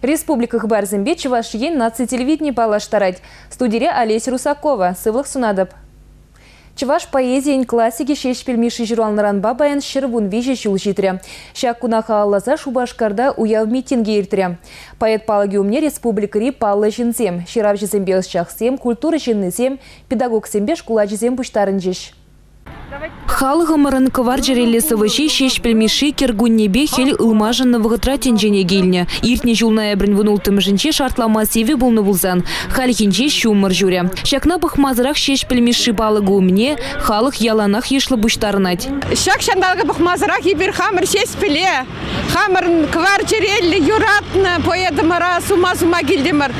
Республика хыпарсемпе Чӑваш Ен наци телевидени паллаштарать. Студире Олеся Русакова. Сывлӑх сунатӑп. Чӑваш поэзийӗн классикӗ Ҫеҫпӗл Мишши ҫуралнӑранпа паян 113 ҫул ҫитрӗ. Ҫак куна халалласа Шупашкарта уяв митингӗ иртрӗ. Поэт палӑкӗ умне республикӑри паллӑ ҫынсем, ҫыравҫӑсемпе ӑсчахсем, культура ҫыннисем, педагогсемпе шкул ачисем пуҫтарӑнчӗҫ. Халӑхӑмӑрӑн кӑвар чӗреллӗ сӑвӑҫи Ҫеҫпӗл Мишши кӗркуннепе хӗл ылмашӑннӑ вӑхӑтра тӗнчене килнӗ. Иртнӗ ҫул ноябрӗн вунулттӑмӗшӗнче шартлама сивӗ пулнӑ пулсан, хальхинче ҫумӑр ҫурӗ. Ҫакна пӑхмасӑрах Ҫеҫпӗл Мишши палӑкӗ умне халӑх яланах йышлӑ пуҫтарӑнать. Ҫак ҫанталӑка пӑхмасӑрах эпир хамӑр Ҫеҫпӗле, хамӑрӑн кӑвар чӗреллӗ юратнӑ поэтӑмӑра сума-сума килтӗмӗр.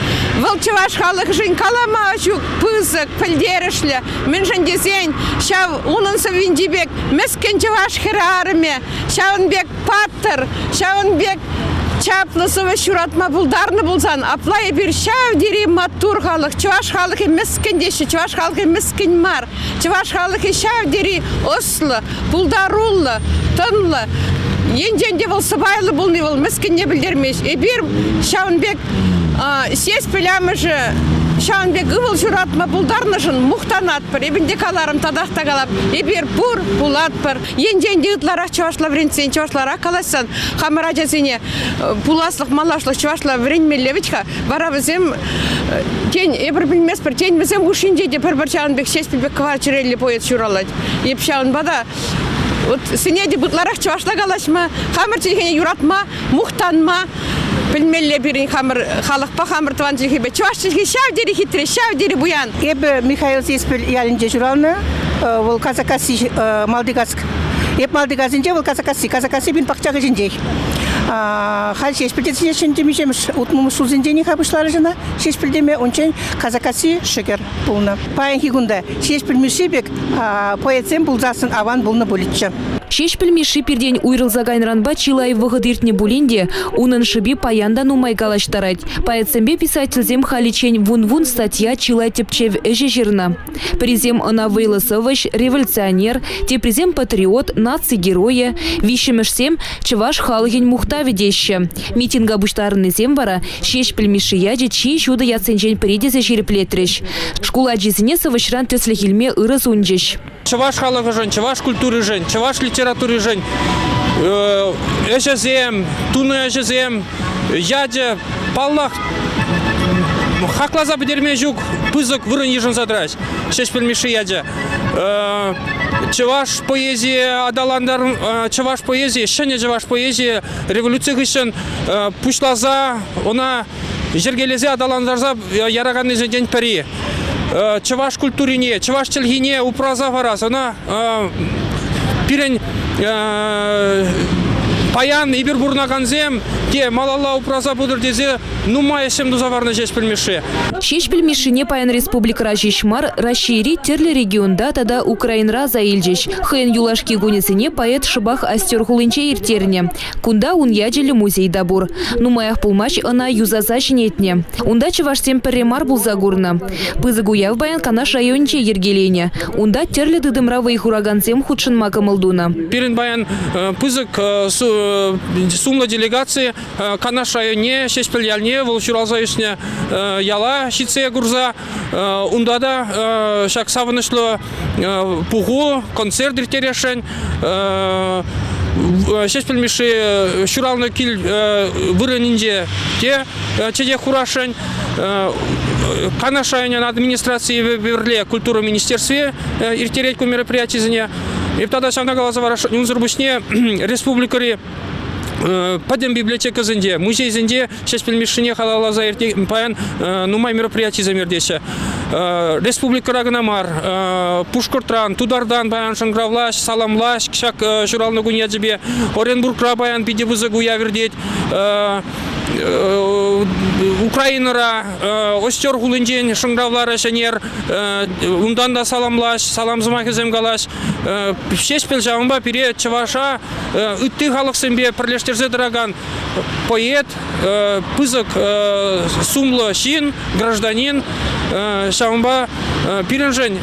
Вӑл чӑваш халӑхӗшӗн калама ҫук пысӑк, пӗлтерӗшлӗ. Мӗншӗн тесен ҫав унӑн сӑввинчи пек мӗскӗн чӑваш хӗрарӑмӗ, ҫавӑн пек паттӑр, ҫавӑн пек чаплӑ сӑвӑҫ ҫуратма пултарнӑ пулсан, апла эпир ҫав тери маттур халӑх. Чӑваш халӑхӗ мӗскӗн теҫҫӗ, чӑваш халӑхӗ мӗскӗн мар. Чӑваш халӑхӗ ҫав тери ӑслӑ, пултаруллӑ, тӑнлӑ. Енчен те вӑл сӑпайлӑ пулни вӑл мӗскӗнне пӗлтермест. Эпир ҫавӑн пек Ҫеҫпӗл амӑшӗ ҫавӑн пек ывӑл ҫуратма пултарнӑшӑн мухтанатпӑр. Эпӗ те каларӑм, татах та калап. Эпир пур пулатпӑр. Енчен те ытларах чӑвашла вӗрентсен, чӑвашларах калаҫсан хамӑр ачасене пуласлӑх, малашлӑх чӑвашла вӗренмелле вӗт-ха. Вара вӗсем, тен, эпир пӗлместпӗр, тен, вӗсем хушшинче те пӗр-пӗр ҫавӑн пек Ҫеҫпӗл пек кӑвар чӗреллӗ поэт ҫуралать. Эп ҫавӑнпа та вот сӗнетӗп ытларах чӑвашла калаҫма, хамӑр чӗлхене юратма, мухтанма пӗлмелле пирӗн хамӑр халӑхпа, хамӑр тӑван чӗлхепе. Чӑваш чӗлхи ҫав тери хитре, ҫав тери пуян. Эпӗ Михаил Сеспель ялӗнче ҫуралнӑ. Вӑл Казакасси, Малтикас Эп Малтикасинче, вӑл Казакасси. Казакасси пин пахча хыҫӗнчех. Халь Ҫеҫпӗл тесе ҫӗнтӗм миҫемӗш утмӑлмӗш ҫулсенчен-ха пуҫларӗҫ ӑна Ҫеҫпӗл теме. Унччен Казакасси шӗкӗр пулнӑ. Паянхи кунта Ҫеҫпӗл Мишши пек поэтсем пулсассӑн аван пулнӑ пулӗччӗ. Ҫеҫпӗл Мишши пиртен уйрӑлса кайнӑранпа чылай вӑхӑт иртнӗ пулин те унӑн шӑпи паян та нумай калаҫтарать. Поэтсемпе писательсем халиччен вун-вун статья, чылай тӗпчев ӗҫӗ ҫырнӑ. Пӗрисем ӑна вӑйлӑ сӑвӑҫ, революционер, теприсем патриот, наци геройӗ, виҫҫӗмӗшсем чӑваш халӑхӗн мухтавӗ теҫҫӗ. Митинга пуҫтарӑннисем вара Ҫеҫпӗл Мишши ячӗ чи ҫутӑ ятсенчен пӗри тесе ҫирӗплетрӗҫ. Шкул ачисене сӑвӑҫран тӗслӗх илме ырӑ сунчӗҫ. Чӑваш халӑхӗшӗн, чӑваш культуришӗн, чӑваш литературишӗн ӗҫӗсем, тунӑ ӗҫӗсем, ячӗ, паллах, хакласа пӗтерме ҫук пысӑк вырӑн йышӑнса тӑрать Ҫеҫпӗл Мишши ячӗ. Чӑваш поэзийӗ аталантар чӑваш поэзийӗ, ҫӗнӗ чӑваш поэзийӗ революци хыҫҫӑн пуҫласа ӑна йӗркелесе аталантарса яраканнисенчен пӗри. Чӑваш культурине, чӑваш чӗлхине упраса хӑварас, ӑна пирӗн паян эпир пурӑнакансем те малалла упраса пытӑр тесе нумай ӗҫсем туса хӑварнӑ Ҫеҫпӗл Мишши. Ҫеҫпӗл Мишшине паян республикӑра ҫеҫ мар, Раҫҫейри тӗрлӗ регионта тата Украинӑра аса илчӗҫ. Хӑйӗн юлашки кунӗсене поэт шӑпах Остер хулинче ирттернӗ. Кунта ун ячӗллӗ музей та пур. Нумаях пулмасть ӑна юсаса ҫӗнетнӗ. Унта чӑвашсем пӗрре мар пулса курнӑ. Пысӑк уяв паян Канаш районӗнче йӗркеленӗ. Унта тӗрлӗ тытӑмра вӑй хуракансем хутшӑнма кӑмӑл тунӑ. Пирӗн паян пысӑк сумлӑ делегаци Канаш районне, Ҫеҫпӗл ялне, вӑл ҫуралса ӳснӗ яла ҫитсе курса унта та ҫак савӑнӑҫлӑ пуху, концерт ирттересшӗн. Ҫеҫпӗл Мишши ҫуралнӑ кил вырӑнӗнче те чечек хурасшӑн. Канаш районӗн администрацийӗпе пӗрле культура министерстви ирттерет ку мероприятисене. Эп тата ҫавна каласа парасшӑн, унсӑр пуҫне республикӑри пӗтӗм библиотекӑсенче, музейсенче Ҫеҫпӗл Мишшине халалласа иртнӗ паян нумай мероприятисем иртеҫҫӗ. Республикӑра кӑна мар, Пушкӑртран, Тутартан паян шӑнкӑравлаҫ, саламлаҫ ҫак ҫуралнӑ кун ячӗпе. Оренбургра паян питӗ пысӑк уяв иртет. Украинӑра Остер хулинчен шӑнкӑравларӗҫ ӗнер. Унтан та саламлаҫ, салам сӑмахӗсем калаҫ. Ҫеҫпӗл ҫавӑнпа пире чӑваша ытти халӑхсемпе пӗрлештерсе тӑракан поэт, пысӑк сумлӑ ҫын, гражданин. Ҫавӑнпа Пирӗншӗн,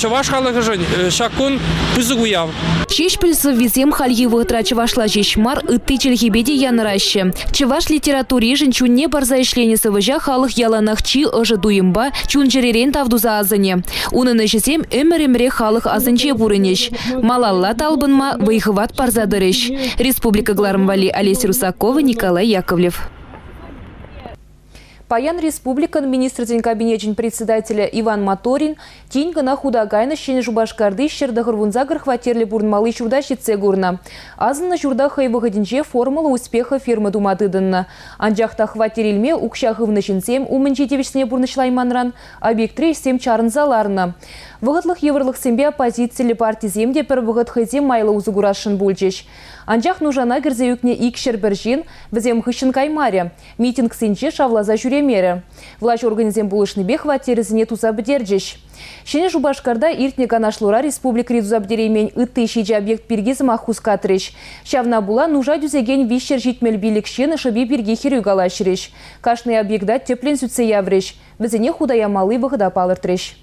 чӑваш халӑхӗшӗн ҫак кун пысӑк уяв. Ҫеҫпӗл сӑввисем хальхи вӑхӑтра чӑвашла ҫеҫ мар, ытти чӗлхепе те янӑраҫҫӗ. Чӑваш литературишӗн чунне парса ӗҫленӗ сӑвӑҫа халӑх яланах чи ӑшӑ туйӑмпа, чун-чӗререн тав туса асӑнӗ. Унӑн ӗҫӗсем ӗмӗр-ӗмӗрех халӑх асӗнче пурӑнӗҫ. Малалла талпӑнма вӑй-хӑват парса тӑрӗҫ. Республика кӑларӑм валли Олеся Русакова, Николай Яковлев. Паян республикӑн Министрсен Кабинечӗн председателӗ Иван Моторин тин кӑна хута кайнӑ Ҫӗнӗ Шупашкарти 198 хваттерлӗ пурӑнмалли ҫурта ҫитсе курнӑ. Асӑннӑ ҫурта хӑй вӑхӑтӗнче «Формула успеха» фирма тума тытӑннӑ. Анчах та хваттер илме укҫа хывнӑ ҫынсем умӗнчи тивӗҫсене пурнӑҫлайманран объектри ӗҫсем чарӑнса ларнӑ. Вӑхӑтлӑх йывӑрлӑхсемпе оппозициллӗ партисем те пӗр вӑхӑт хӑйсем майлӑ усӑ курасшӑн пулчӗҫ. Анчах нушана кӗрсе ӳкнӗ 201 ҫын вӗсем хыҫҫӑн каймарӗ. Митингсенче шавласа ҫӳремерӗ. Влаҫ органӗсем пулӑшнипе хваттерӗсене туса пӗтерчӗҫ. Ҫӗнӗ Шупашкарта иртнӗ канашлура республикӑри туса пӗтереймен ытти ҫичӗ объект пирки сӑмах хускатрӗҫ. Ҫавна пула нуша тӳсекен 375 ҫын шӑпи пирки хӗрӳ калаҫрӗҫ. Кашни объекта тӗплӗн сӳтсе яврӗҫ, вӗсене хута ямалли вӑхӑта палӑртрӗҫ.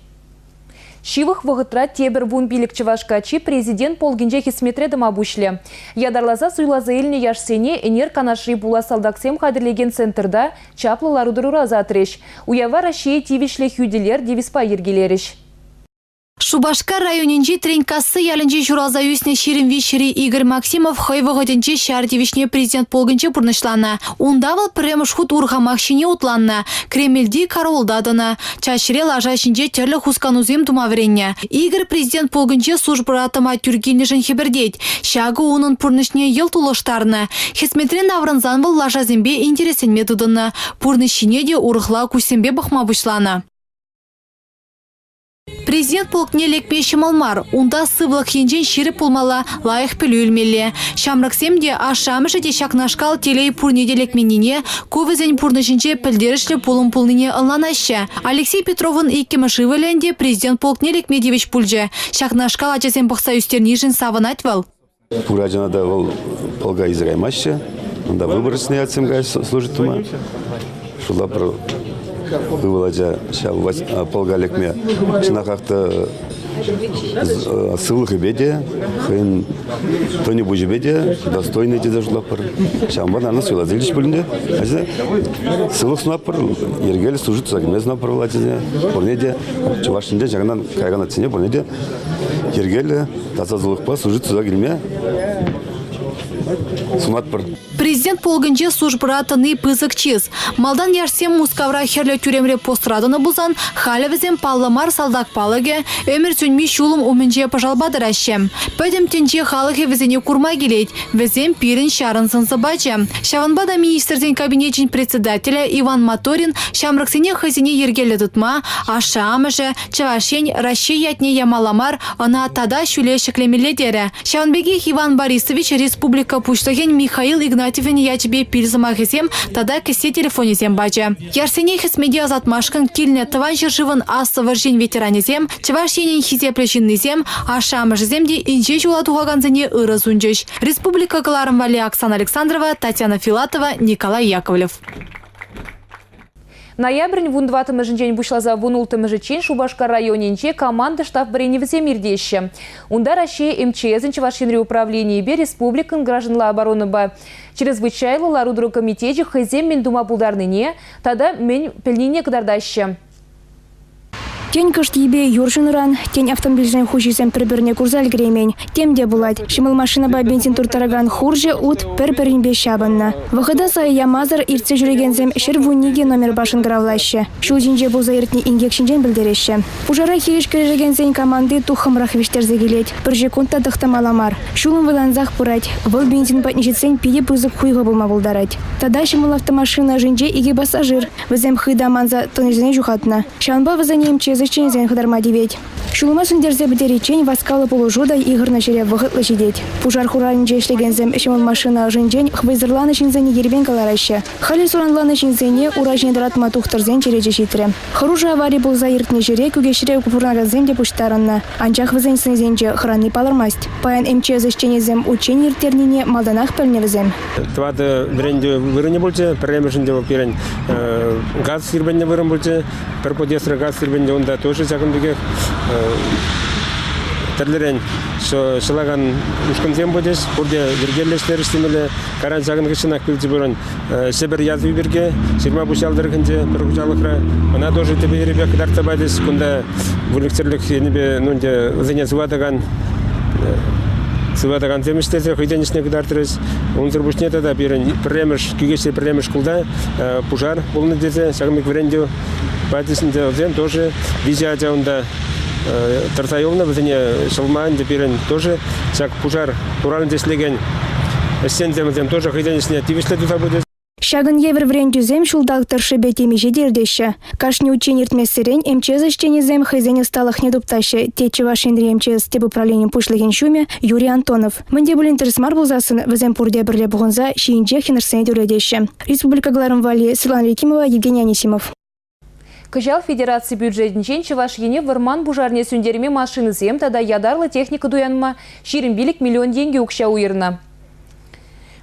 Ҫывӑх вӑхӑтра тепӗр 15 чӑваш каччи президент полкӗнче хӗсметре тӑма пуҫлӗ. Ятарласа суйласа илнӗ яшсене ӗнер Канашри пулас салтаксем хатӗрлекен центрта чаплӑ лару-тӑрура ӑсатрӗҫ. Уява Раҫҫее тивӗҫлӗ хӳтӗлер девизпа йӗркелерӗҫ. Шупашкар районӗнчи Тренькасси ялӗнче ҫуралса ӳснӗ 23-ри Игорь Максимов хӑй вӑхӑтӗнче ҫар тивӗҫне президент полкӗнче пурнӑҫланӑ. Унта вӑл пӗрремӗш хут урхамах ҫине утланнӑ, Кремльти караулта тӑнӑ. Чаҫре лаша ҫинче тӗрлӗ хусканусем тума вӗреннӗ. Игорь президент полкӗнче службӑра тӑма тӳр килнӗшӗн хӗпӗртет. Ҫакӑ унӑн пурнӑҫне йӑлт улӑштарнӑ. Хӗсметрен таврӑнсан вӑл лашасемпе интересленме тытӑннӑ. Пурнӑҫ ҫине те урӑхла куҫсемпе пӑхма пуҫланӑ. Президент полкне лекме ҫӑмӑл мар. Унта сывлӑх енчен ҫирӗп пулмалла, лайӑх пӗлӳ илмелле. Ҫамрӑксем те, ашшӗ-амӑшӗ те ҫакнашкал телей пурне те лекменнине, ку вӗсен пурнӑҫӗнче пӗлтерӗшлӗ пулӑм пулнине ӑнланаҫҫӗ. Алексей Петровӑн иккӗмӗш ывӑлӗ ӗнтӗ президент полкне лекме тивӗҫ пулчӗ. Ҫакнашкал ачасем пӑхса ӳстернишӗн савӑнать вӑл. Пур ачана та вӑл полка илсе каймаҫҫӗ. Унта выборочный ятсем каяҫ служить тума. Шула пӗр ывӑл ача ҫав полка лекме чӑнахах та сывлӑхӗпе те, хӑйӗн тӑнӗ-пуҫӗпе те достойный тесе шутлатпӑр. Ҫавӑнпа та ӑна суйласа илчӗҫ пулин те. Сывлӑх сунатпӑр, йӗркеллӗ служить туса килме сунатпӑр вӑл ачасене. Пурне те Чӑваш Енре ҫакӑнтан каякан атьсене пурне те йӗркеллӗ тасасӑлӑхпа служить туса килме сунатпӑр. Президент полкӗнче службӑра тӑни пысӑк чыс. Малтан яшсем Мускавра Хӗрлӗ тӳремре постра тӑнӑ пулсан, халӗ вӗсем паллӑ мар салтак палӑкӗ, ӗмӗр сӳнми ҫулӑм умӗнче пӑшалпа тӑраҫҫӗ. Пӗтӗм тӗнче халӑхӗ вӗсене курма килет. Вӗсем пирӗн ҫарӑн сӑн-сӑпачӗ. Ҫавӑнпа та Министрсен Кабинечӗн председателӗ Иван Моторин ҫамрӑксене хӑйсене йӗркеллӗ тытма, ашшӗ-амӑшӗ, Чӑваш Ен Раҫҫей ятне ямалла мар, ӑна тата ҫӳле ҫӗклемелле терӗ. Ҫавӑн пекех Иван Борисович республика Пуҫлӑхӗн Михаил Игнатьевӑн ячӗпе пил сӑмахӗсем тата кӗсье телефонӗсем пачӗ. Яшсене хӗсмете ӑсатмашкӑн килнӗ Тӑван ҫӗршывӑн Аслӑ вӑрҫин ветеранӗсем, Чӑваш Енӗн хисеплӗ ҫыннисем, ашшӗ-амӑшӗсем те инҫе ҫула тухакансене ырӑ сунчӗҫ. Республика кӑларӑм валли Оксана Александрова, Татьяна Филатова, Николай Яковлев. Ноябрӗн 14-мӗшӗнчен пуҫласа 16-мӗшӗччен Шупашкар районӗнче команда штаб вӗренӗвӗсем иртеҫҫӗ. Унта Раҫҫей МЧСӗн Чӑваш Енри управленийӗпе республикӑн гражданла оборонӑпа чрезвычайлӑ лару-тӑру комитечӗ хӑйсем мӗн тума пултарнине тата мӗн пӗлнине кӑтартаҫҫӗ. Тен, кӑшт йӗпе юр ҫунӑран, тен, автомобильсен хуҫисем пӗр-пӗрне курса ӗлкӗреймен. Тем те пулать. Ҫӑмӑл машинӑпа бензин турттаракан хурҫӑ ут пӗр-пӗринпе ҫапӑннӑ. Вӑхӑта сая ямасӑр иртсе ҫӳрекенсем 112 номерпа шӑнкӑравлаҫҫӗ. Ҫул ҫинче пулса иртнӗ инкек ҫинчен пӗлтереҫҫӗ. Пушара хирӗҫ кӗрешекенсен команди туххӑмрах вӗҫтерсе килет. Пӗр ҫеккунт та тӑхтамалла мар. Ҫулӑм вӑйлансах пырать. Вӑл бензин патне ҫитсен питӗ пысӑк хуйхӑ пулма пултарать. Тата ҫӑмӑл автомашина ӑшӗнче икӗ пассажир. Вӗсем хытӑ аманса тӑнисене ҫухатнӑ. Ҫавӑнпа вӗсене МЧС ӗҫченӗсен хӑтарма тивет. Ҫулӑма сӳнтерсе пӗтериччен васкавлӑ пулӑшу та йыхӑрнӑ ҫӗре вӑхӑтлӑ ҫитет. Пушар хуралӗнче ӗҫлекенсем ҫӑмӑл машина ӑшӗнчен вӑйсӑрланӑ ҫынсене ерипен кӑлараҫҫӗ. Халӗ суранланӑ ҫынсене ура ҫине тӑратма тухтӑрсен черечӗ ҫитрӗ. Хӑрушӑ авари пулса иртнӗ ҫӗре Кӳкеҫре пурӑнакансем те пуҫтарӑннӑ. Анчах вӗсен сӑнӗсенче хӑрани палӑрмасть. Паян МЧС ӗҫченӗсем учени ирттернине малтанах пӗлнӗ вӗсем. Тӑватӑ вӗрентӳ вырӑнӗ пулчӗ. Пӗрремӗшӗнче вӑл пирӗн газ сирпӗннӗ вырӑн пулчӗ. Пӗр подъездра газ сирпӗнчӗ. Унта тоже ҫакӑн пекех тӗрлӗрен ҫӑлакан ушкӑнсем пулӗҫ, пурте йӗркеллӗ ӗҫлерӗҫ темелле. Кайран ҫакӑн хыҫҫӑнах килчӗ пурӑн Ҫӗпӗр язви пирки Ҫырмапуҫ ял тӑрӑхӗнче пӗр хуҫалӑхра. Ӑна тоже тӗпӗ-йӗрӗпех кӑтартса пачӗҫ. Кунта выльӑх-чӗрлӗх енӗпе ну, ӗнтӗ вӗсене сыватакан сыватакансем ӗҫлесе хӑйсен ӗҫне кӑтартрӗҫ. Унсӑр пуҫне тата пирӗн пӗрремӗш Кӳкеҫри пӗрремӗш шкулта пушар пулнӑ тесе ҫакӑн пек вӗрентӳ пачӗҫ ӗнтӗ. Вӗсем тоже виҫӗ ача унта тӑрса юлнӑ. Вӗсене ҫӑлма ӗнтӗ пирӗн тоже ҫак пушар хуралӗнче ӗҫлекен ӗҫченсем вӗсем тоже хӑйсен ӗҫне тивӗҫлӗ туса пычӗҫ. Ҫакӑн евӗр вӗрентӳсем ҫулталӑк тӑршшӗпе темиҫе те иртеҫҫӗ. Кашни утчен иртмессерен МЧС ӗҫченӗсем хӑйсен ӑсталӑхне туптаҫҫӗ, тет Чӑваш Енри МЧС тӗп управленин пуҫлӑхӗн ҫумӗ Юрий Антонов. Мӗн те пулин тӗрӗс мар пулсассӑн вӗсем пурте пӗрле пухӑнса ҫийӗнчех йӑнӑшсене тӳрлетеҫҫӗ. Республика кӑларӑм валли Светлана Якимова, Евгений Анисимов. Кӑҫал федераци бюджетӗнчен Чӑваш Ене вӑрман пушарне сӳнтерме машинӑсем тата ятарлӑ техника туянма 25 миллион тенкӗ укҫа уйӑрнӑ.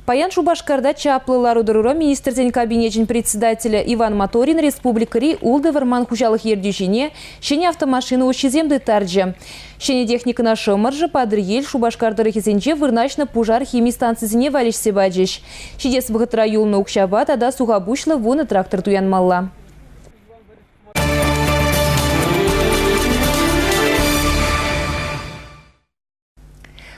Паян Шупашкарта чаплӑ лару-тӑрура Министрсен Кабинечӗн председателӗ Иван Моторин республикӑри ултӑ вӑрман хуҫалӑх ертӳҫине ҫӗнӗ автомашина уҫҫисем тыттарчӗ. Ҫӗнӗ техникӑна Шӑмӑршӑ, Патӑрьел, Шупашкар тӑрӑхӗсенче вырнаҫнӑ пушар хими станцисене валеҫсе пачӗҫ. Ҫитес вӑхӑтра юлнӑ укҫапа тата сухапуҫлӑ вунӑ трактор туянмалла.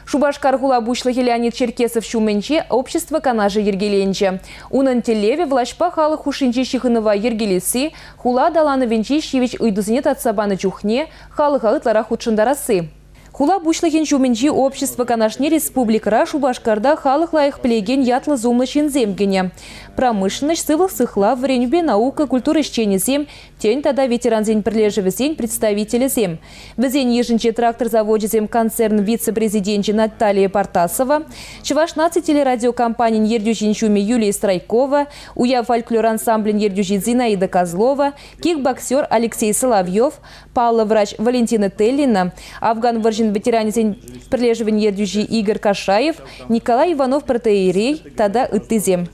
Шупашкар хула пуҫлӑхӗ Леонид Черкесов ҫумӗнче общество канашӗ йӗркеленчӗ. Унӑн тӗллевӗ влаҫпа халӑх хушшинчи ҫыхӑнӑва йӗркелесси, хула аталанӑвӗнчи ҫивӗч ыйтусене татса панӑ чухне халӑха ытларах хутшӑнтарасси. Хула пуҫлӑхӗн ҫумӗнчи общество канашне республикӑра Шупашкарта халӑх лайӑх пӗлекен ятлӑ-сумлӑ ҫынсем кӗнӗ. Промышленноҫ, сывлӑх сыхлав, вӗренӳпе наука, культура ӗҫченӗсем, тӗн тата ветерансен пӗрлешӗвӗсен представителӗсем. Вӗсен йышӗнче трактор завочӗсем концерн вице-президенчӗ Наталья Партасова, Чӑваш наци телерадиокомпанин ертӳҫин ҫумӗ Юлия Стройкова, Уяв фольклор ансамблӗн ертӳҫи Зинаида Козлова, кикбоксер Алексей Соловьев, паллӑ врач Валентина Теллина, Афган вӑрҫин ветеранӗсен пӗрлешӗвӗн ертӳҫи Игорь Кашаев, Николай Иванов протоиерей тата ыттисем.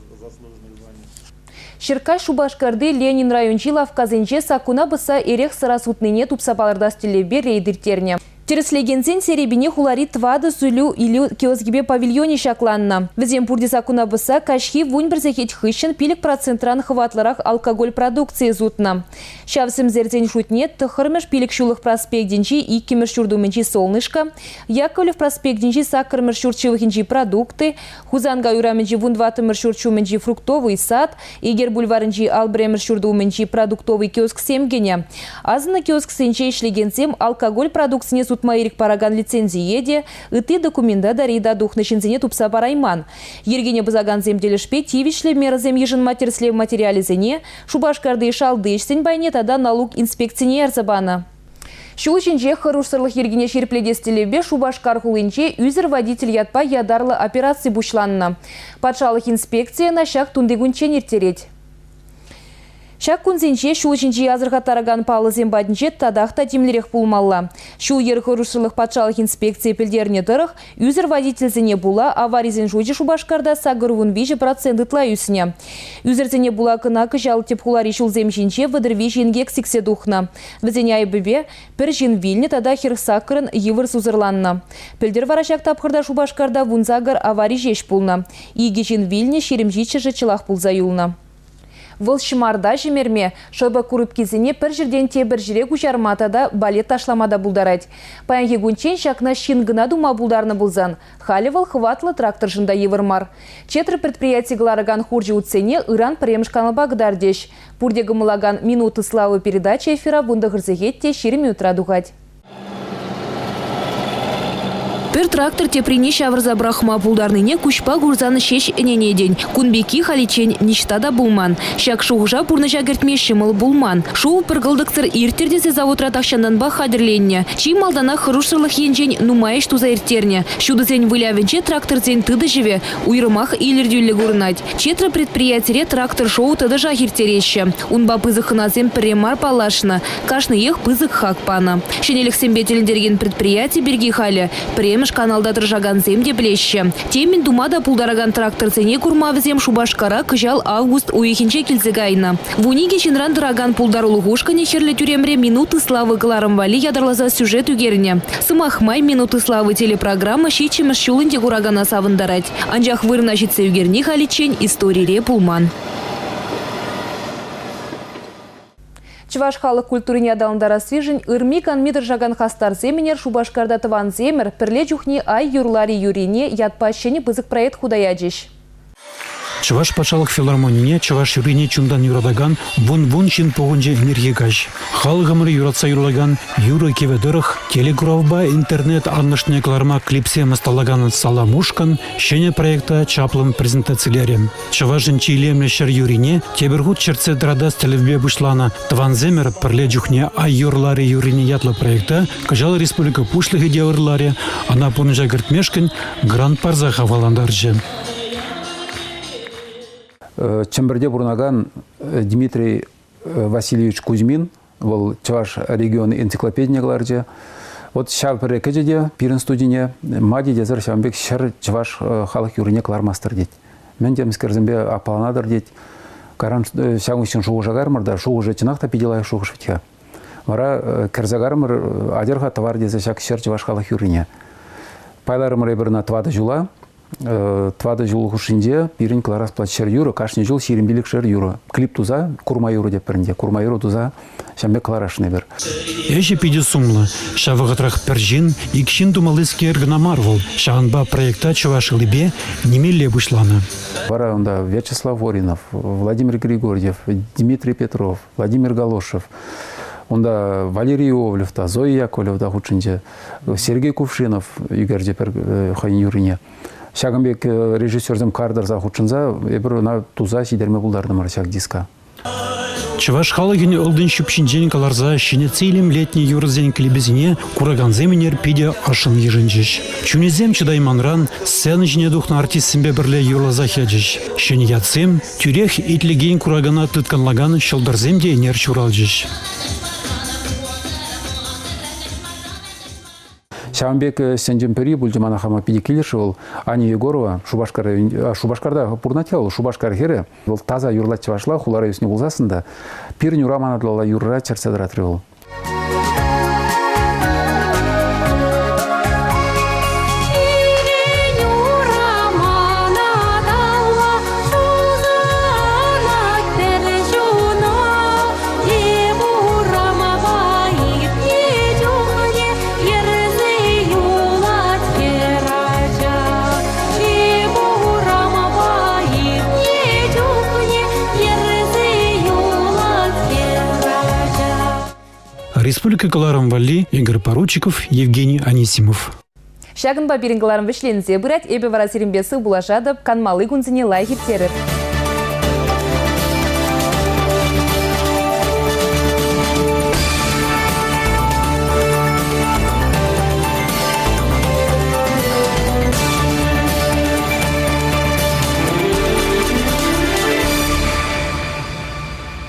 Ҫӗркаҫ Шупашкарти Ленин районӗнчи лавккасенче саккуна пӑсса эрех-сӑра сутнине тупса палӑртас тӗллевпе рейд ирттернӗ. Тӗрӗслекенсен серепине хулари тӑватӑ сӳлӳ-илӳ киоскипе павильонӗ ҫакланнӑ. Вӗсем пурте саккуна пӑсса каҫхи 11 сехет хыҫҫӑн 5 процентран хӑватлӑрах алкоголь продукцийӗ сутнӑ. Ҫав сӗмсӗрсен шутне тӑххӑрмӗш пилӗкҫуллӑх проспектӗнчи иккӗмӗш ҫурт умӗнчи Солнышко, Яковлев проспектӗнчи саккӑрмӗш ҫурт ҫывӑхӗнчи Продукты, Хусанкай урамӗнчи вунтӑваттӑмӗш ҫурт ҫумӗнчи Фруктовый сад, Эгер бульварӗнчи Алпӗрремӗш ҫурт умӗнчи продуктовый киосксем кӗнӗ. Асӑннӑ киосксенче ӗҫлекенсем алкоголь продукцине сутма ирӗк паракан лицензие те, ытти документа та рейда тухнӑ ҫынсене тупса парайман. Йӗркене пӑсакансем тӗлӗшпе тивӗҫлӗ мерӑсем йышӑнма тӗрӗслев материалӗсене Шупашкарти шалти ӗҫсен пайне тата налук инспекцине ярса панӑ. Ҫул ҫинче хӑрушсӑрлӑх йӗркине ҫирӗплетес тӗллевпе Шупашкар хулинче ӳсӗр водитель ятпа ятарлӑ операци пуҫланнӑ. Патшалӑх инспекцийӗ ӑна ҫак тунтикунччен ирттерет. Ҫак кунсенче ҫул ҫинчи асӑрхаттаракан паллӑсем патӗнче татах та тимлӗрех пулмалла. Ҫул-йӗр хӑрушсӑрлӑх патшалӑх инспекцийӗ пӗлтернӗ тӑрӑх, Ӳсӗр водительсене пула аварисен шучӗ Шупашкарта 83% ытла ӳснӗ. Ӳсӗрсене пула кӑна кӑҫал тӗп хулари ҫулсем ҫинче 33 инкек сиксе тухнӑ. Вӗсен айӑпӗпе пӗр ҫын вилнӗ тата 48-ӑн йывӑр сусӑрланнӑ. Пӗлтӗр вара ҫак тапхӑрта Шупашкарта 18 авари ҫеҫ пулнӑ. Икӗ ҫын вилнӗ, 27-шӗ чӑлах пулса юлнӑ. Вӑл ҫӑмарта ҫӗмӗрме, шӑпӑк курупкисене пӗр ҫӗртен тепӗр ҫӗре куҫарма тата балет ташлама та пултарать. Паянхи кунччен ҫакна ҫын кӑна тума пултарнӑ пулсан, халӗ вӑл хӑватлӑ тракторшӑн та йывӑр мар. Четр предприяти кӑларакан хурҫӑ утсене ыран пӗрремӗш каналпа кӑтартӗҫ. Пурте кӑмӑллакан «Минуты славы» передача эфира 19 сехет те 20 минутра тухать. Пӗр трактор теприне ҫавӑрса пӑрахма пултарнине куҫпа курсан ҫеҫ ӗненетӗн. Кун пекки халиччен ниҫта та пулман. Ҫак шухӑша пурнӑҫа кӗртме ҫӑмӑл пулман. Шоу пӗр кӑлтӑксӑр ирттӗр тесе заводра тахҫантанпах хатӗрленнӗ. Чи малтанах хӑрушсӑрлӑх енчен нумай ӗҫ туса ирттернӗ. Ҫутӑсен вылявӗнче тракторсен тытӑҫӑвӗ уйрӑмах илӗртӳллӗ курӑнать. Четра предприятире трактор-шоу тӑтӑшах ирттереҫҫӗ. Унпа пысӑк хӑнасем пӗрре мар паллашнӑ. Кашниех пысӑк хак панӑ. Ҫӗнӗлӗхсемпе тӗлӗнтерекен предприяти пирки халӗ пӗрремӗш. Пӗрремӗш каналта тӑрӑшакансем те пӗлеҫҫӗ. Темӗн тума та пултаракан тракторсене курма вӗсем Шупашкара кӑҫал август уйӑхӗнче килсе кайнӑ. 12 ҫынран тӑракан пултарулӑх ушкӑнӗ Хӗрлӗ тӳремре «Минуты славы» кӑларӑм валли ятарласа сюжет ӳкернӗ. Сӑмах май, «Минуты славы» телепрограмма ҫиччӗмӗш ҫул ӗнтӗ куракана савӑнтарать. Анчах вырӑна ҫитсе ӳкерни халиччен историре пулман. Чӑваш халӑх культурине аталантарассишӗн ырми-канми тӑрӑшакан хастарсем ӗнер Шупашкарта Тӑвансемӗр, пӗрле чухне Ай юрлари юррине ятпа ҫӗнӗ пысӑк проект хута ячӗҫ. Чӑваш патшалӑх филармонине чӑваш юррине чунтан юратакан вун-вун ҫын пухӑнчӗ ӗнерхи каҫ. Халӑхӑмӑр юратса юрлакан юрӑ-кӗвӗ тӑрӑх телекуравпа интернет анлӑшне кӑларма клипсем ӑсталакан Салам ушкӑн ҫӗнӗ проекта чаплӑн презентацилерӗ. Чӑвашӑн чи илемлӗ ҫӗр юррине тепӗр хут чӗртсе тӑратас тӗллевпе пуҫланӑ «Тӑвансемӗр пӗрле чухне ай юрларӗ юррине» ятлӑ проекта кӑҫал республика Пуҫлӑхӗ те ырларӗ, ӑна пурнӑҫа кӗртмешкӗн грант парса хавхалантарчӗ. Чӗмпӗрте пурӑнакан Дмитрий Васильевич Кузьмин, вӑл Чӑваш регион энциклопедине кӑларчӗ. Вот ҫав пӗрре кӗчӗ те пирӗн студине ма тетесӗр ҫавӑн пек ҫӗр чӑваш халӑх юррине кӑлармастӑр тет. Мӗн темскерсемпе аппаланатӑр тет. Кайран ҫав хыҫҫӑн шухӑша кармӑр та, шухӑшӗ чӑнах та питӗ лайӑх шухӑш вӗт-ха. Вара кӗрсе кармӑр, атьӑр-ха тӑвар тесе ҫак ҫӗр чӑваш халӑх юррине. Пайларӑмӑр эпир ӑна тӑватӑ ҫула. Тӑватӑ ҫул хушшинче пирӗн кӑларас пулать ҫӗр юрӑ, кашни ҫул 25-шер юрӑ. Клип туса, курма юрӑ тетпӗр ӗнтӗ, курма юрӑ туса ҫавӑн пек кӑларасшӑн эпир. Ӗҫӗ питӗ сумлӑ. Ҫав вӑхӑтрах пӗр ҫын, ик ҫын тумаллискер кӑна мар вӑл. Ҫавӑнпа проекта чӑваш ылипе нимелле пуҫланӑ. Вара унта Вячеслав Оринов, Владимир Григорьев, Дмитрий Петров, Владимир Галошев, унта Валерий Иовлев та, Зоя Яковлева та хутшӑнчӗ. Сергей Кувшинов ӳкерчӗ пӗр хӑйӗн юррине. Ҫакӑн пек режиссерсем кар тӑрса хутшӑнса эпир ӑна туса ҫитерме пултартӑмӑр ҫак диска. Чӑваш халӑхӗн ылтӑн ҫӳпҫинчен кӑларса ҫӗнетсе илемлетнӗ юрӑсен клипӗсене куракансем ӗнер питӗ ӑшшӑн йышӑнчӗҫ. Чунӗсем чӑтайманран сцена ҫине тухнӑ артистсемпе пӗрле юрласах ячӗҫ. Ҫӗнӗ ятсем, тӳрех итлекен куракана тыткӑнлакан ҫӑлтӑрсем те ӗнер ҫуралчӗҫ. Ҫавӑн пек ӗҫсенчен пӗри пулчӗ мана хама питӗ килӗшрӗ вӑл. Аня Егорова Шупашкар Шупашкарта пурӑнать-ха вӑл, Шупашкар хӗрӗ. Вӑл таса юрлать чӑвашла, хулара ӳснӗ пулсассӑн та пирӗн урам анатлала юрра чӗртсе тӑратрӗ вӑл. Республика кӑларӑм валли Игорь Поручиков, Евгений Анисимов. Ҫакӑнпа пирӗн кӑларӑм вӗҫленсе пырать. Эпӗ вара сирӗнпе сыв пулашатӑп. Канмалли кунсене лайӑх ирттерӗр.